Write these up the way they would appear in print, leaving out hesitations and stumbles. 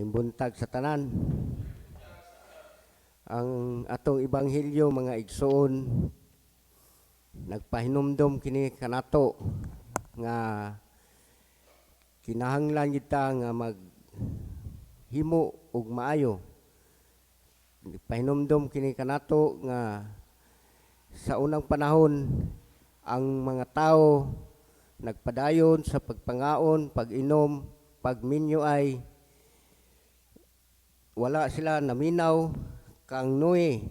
Maayong buntag sa tanan. Ang atong ebanghelyo, mga igsoon, nagpahinumdom kini kanato nga kinahanglan kita nga maghimo og maayo. Pahinumdom kini kanato nga sa unang panahon ang mga tao nagpadayon sa pagpangaon, pag-inom, pagminyo ay wala sila naminaw kang Noe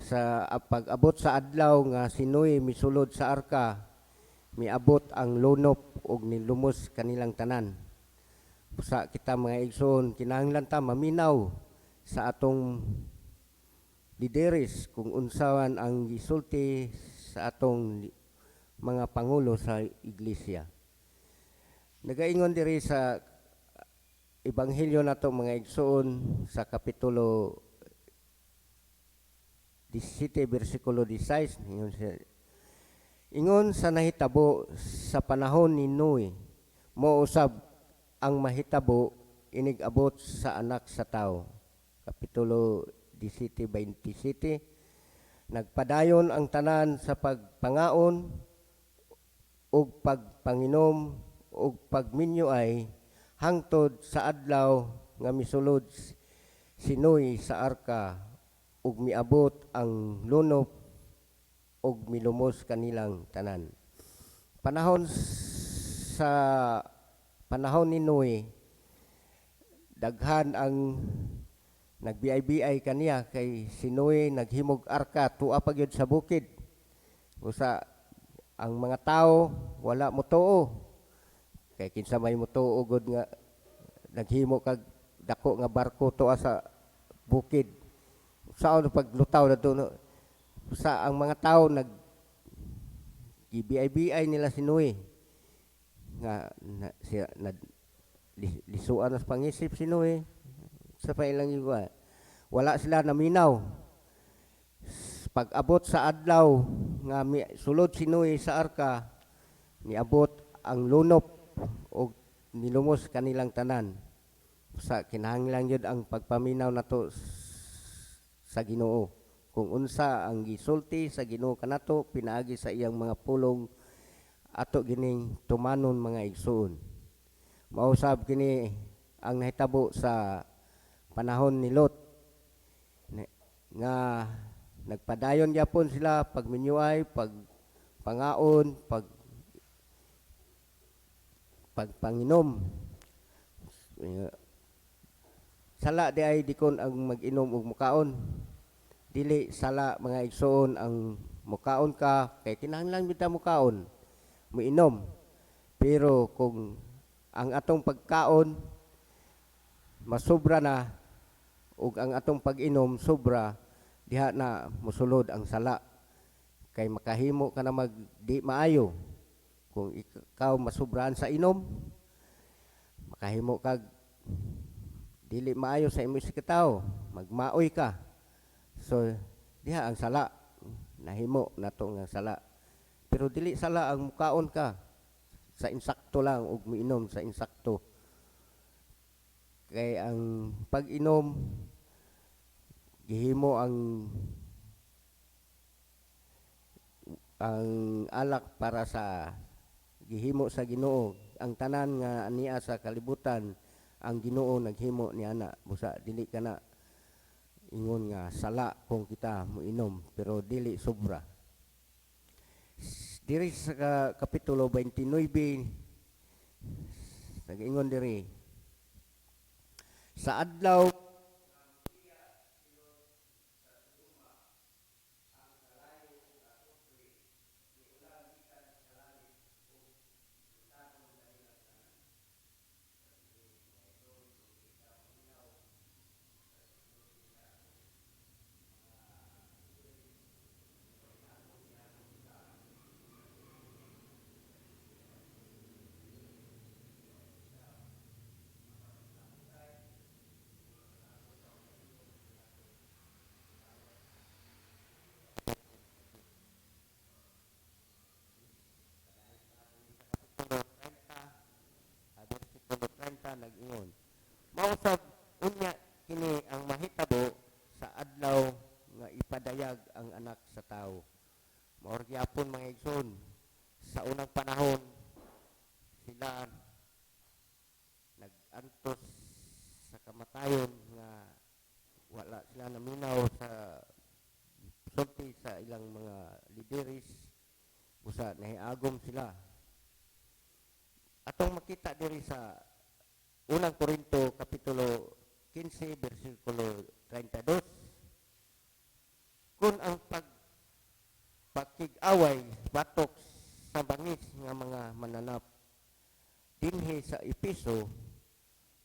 sa pag-abot sa adlaw nga si Noe misulod sa arka, miabot ang lunop ug nilumos kanilang tanan. Sa kita, mga igsoon, kinahanglan ta maminaw sa atong lideres kung unsawan ang gisulti sa atong mga pangulo sa iglesia. Nagaingon diri sa Ebanghelyo nato, mga igsoon, sa kapitulo 17 bersikulo 16, ingon siya, ingon sa nahitabo sa panahon ni Noe, mao usab ang mahitabo inig-abot sa Anak sa Tao. Kapitulo 17:27, nagpadayon ang tanan sa pagpangaon ug pagpanginom ug pagminyo ay hangtod sa adlaw nga misulod si Noe sa arka ug miabot ang lunop ug milumos kanilang tanan. Panahon sa panahon ni Noe, daghan ang nagbiay-biay kaniya kay si Noe naghimog arka tua pa gyud sa bukid. Usa ang mga tao wala motuo. Kay kinsa may motuo gud nga naghimo kag dako nga barko tua sa bukid? Saon paglutaw na no? Sa ang mga tao nag gibiay-biay nila si Noe nga na, siya na, lisuan na sa pangisip si Noe sa pailang iba. Wala sila naminaw. Pag-abot sa adlaw nga mi, sulod si Noe sa arka, miabot ang lunop og nilumos kanilang tanan. Sa kinahanglan gyud ang pagpaminaw nato sa Ginoo. Kung unsa ang gisulti sa Ginoo kanato pinaagi sa iyang mga pulong, ato gining tumanon, mga igsoon. Mausab kini ang nahitabo sa panahon ni Lot nga nagpadayon gyapon sila pagminyuay, pag pangaon, pagpanginom. Sala di ay dikon ang mag-inom og mukaon. Dili sala, mga igsoon, ang mukaon ka kay kinahanglan bitaw mukaon, muinom. Pero kung ang atong pagkaon masubra na ug ang atong pag-inom sobra, diha na mosulod ang sala. Kay makahimo ka na mag di maayo. Kung ikaw masubrahan sa inom, makahimo kag dili maayo sa imong isigkatawo, magmaoy ka. So diha ang sala nahimo nato nga sala. Pero dili sala ang mukaon ka sa insakto lang ug miinom sa insakto. Kay ang pag-inom gihimo ang alak para sa gihimo sa Ginoo. Ang tanan nga ania sa kalibutan, ang Ginoo naghimo niana. Busa dili ka na ingon nga sala kung kita moinom, pero dili sobra. Diri sa kapitulo 29, nag-ingon diri sa adlaw 30, nag-ingon. Mao sab unya kini ang mahitabo sa adlaw nga ipadayag ang Anak sa Tawo. Mao gyapon, mga igsoon, sa unang panahon sila nag-antos sa kamatayon nga wala sila naminaw sa sulti sa ilang mga lideres, busa nahiagom sila. Atong makita diri sa Unang Korinto kapitulo 15 bersikulo 32: "Kung ang pagpakig-away batok sa bangis nga mga mananap dinhi sa Epeso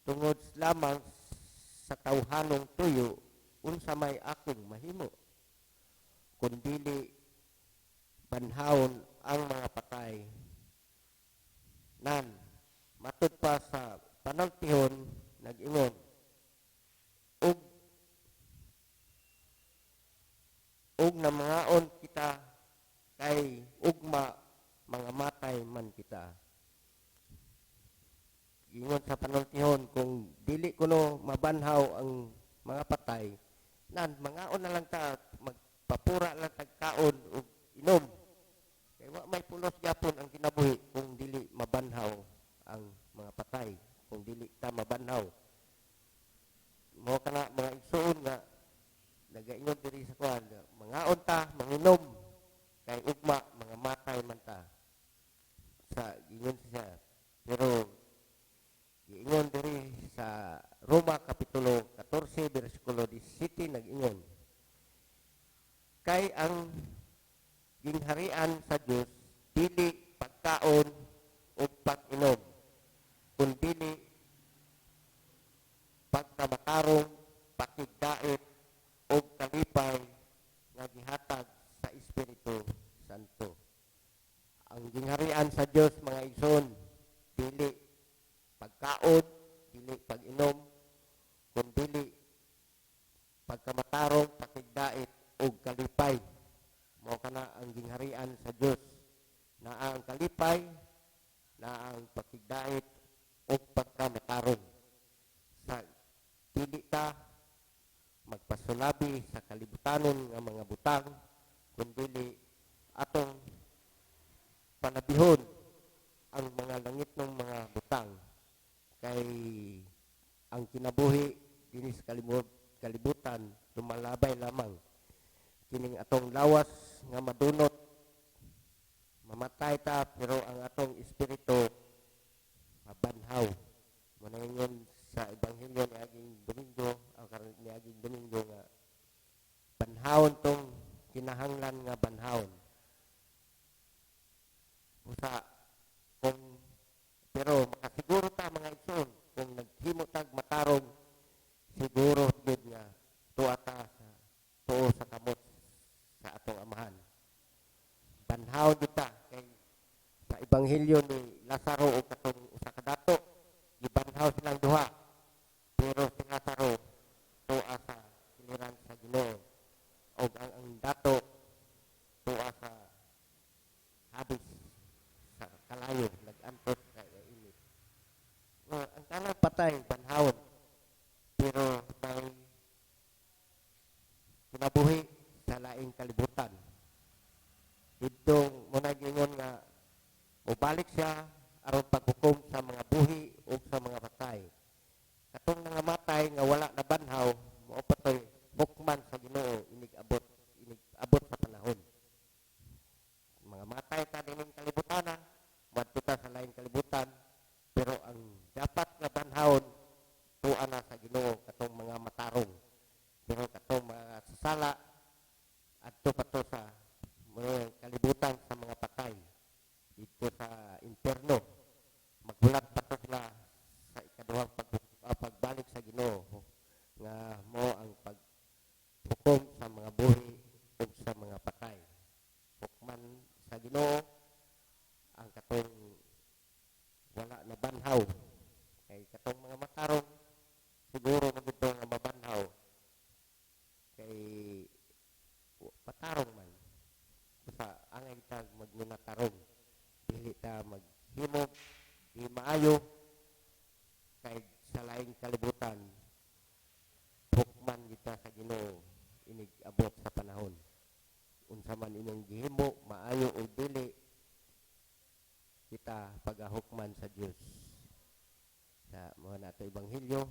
tungod lamang sa tawhanong tuyo, unsa may akong mahimo kung dili banhawon ang mga patay? Nan matud pa sa panultihon nag-ingon og namangaon kita kay ugma mga matay man kita." Ingon sa panultihon, kung dili kuno mabanhaw ang mga patay, nan mangaon na lang ta, magpapura lang tag kaon ug inom, kay wa may pulos gyapon ang kinabuhi kung dili mabanhaw ang mga patay, kung dili ta mabanhaw. Mao kana, mga igsuon, nga nagaingon diri sa kuan, mangaon ta, manginom, kay ugma mga matay man ta, sa ingon siya. Pero giingon diri sa Roma kapitulo 14 bersikulo 17, nag-ingon, "Kay ang gingharian sa Dios dili pagkaon o pag-inom, kundili pagkamatarong, pakigdait ug kalipay nga gihatag sa Espiritu Santo." Ang gingharian sa Dios, mga igsoon, dili pagkaon, dili pag-inom, kundili pagkamatarong, pakigdait ug kalipay. Mao kana ang gingharian sa Dios. Naa ang kalipay, naa ang pakigdait ug pagkamatarong. Sa dili ta magpasulabi sa kalibutanon nga mga butang, kundili atong panabihon ang mga langitnong mga butang, kay ang kinabuhi dinhi sa kalibutan lumalabay lamang. Kining atong lawas nga madunot, mamatay ta, pero ang atong espiritu mabanhaw. Mao ingon sa ebanghelyo niaging Domingo, ang karon niaging Domingo, nga banhawon tong kinahanglan nga banhawon. Usa kung pero makasiguro ta, mga igsoon, kung naghimo tag matarong, siguro gyud nga tuwa ta sa tuo sa kamot sa atong Amahan. Banhawon gyud ta, kay sa ebanghelyo ni Lazaro ug katong usa ka dato, gibanhaw silang duha, pero si Lazaro tuwa sa kiliran sa Ginoo ug ang dato tuwa sa Hades, sa kalayo, nag-antos sa init. Nga, ang tanang patay banhawon, pero may kinabuhi sa laing kalibutan didto. Mao gingon nga mobalik siya aron paghukom sa mga buhi ug sa mga patay. Katong nangamatay nga wala na banhaw, mao pa to'y hukman sa Ginoo inig abot sa panahon. Mga matay ta dining kalibutan, moadto ta sa laing kalibutan, pero ang dapat nga banhawon tuwa na sa Ginoo katong mga matarong, pero katong mga sala adto pa to sa mga kalibutan sa mga patay, dito sa impierno. Maghulat pa to sila sa ikaduhang pagbalik sa Ginoo nga mo ang paghukom sa mga buhi ug sa mga patay. Hukman sa Ginoo ang katong wala na banhaw, kay katong mga matarong siguro. kalibutan, hukman kita sa Ginoo inig abot sa panahon. Unsa man inyong gihimo, maayo o dili, kita pagahukman sa Dios. Sa mao na ato ebanghelyo.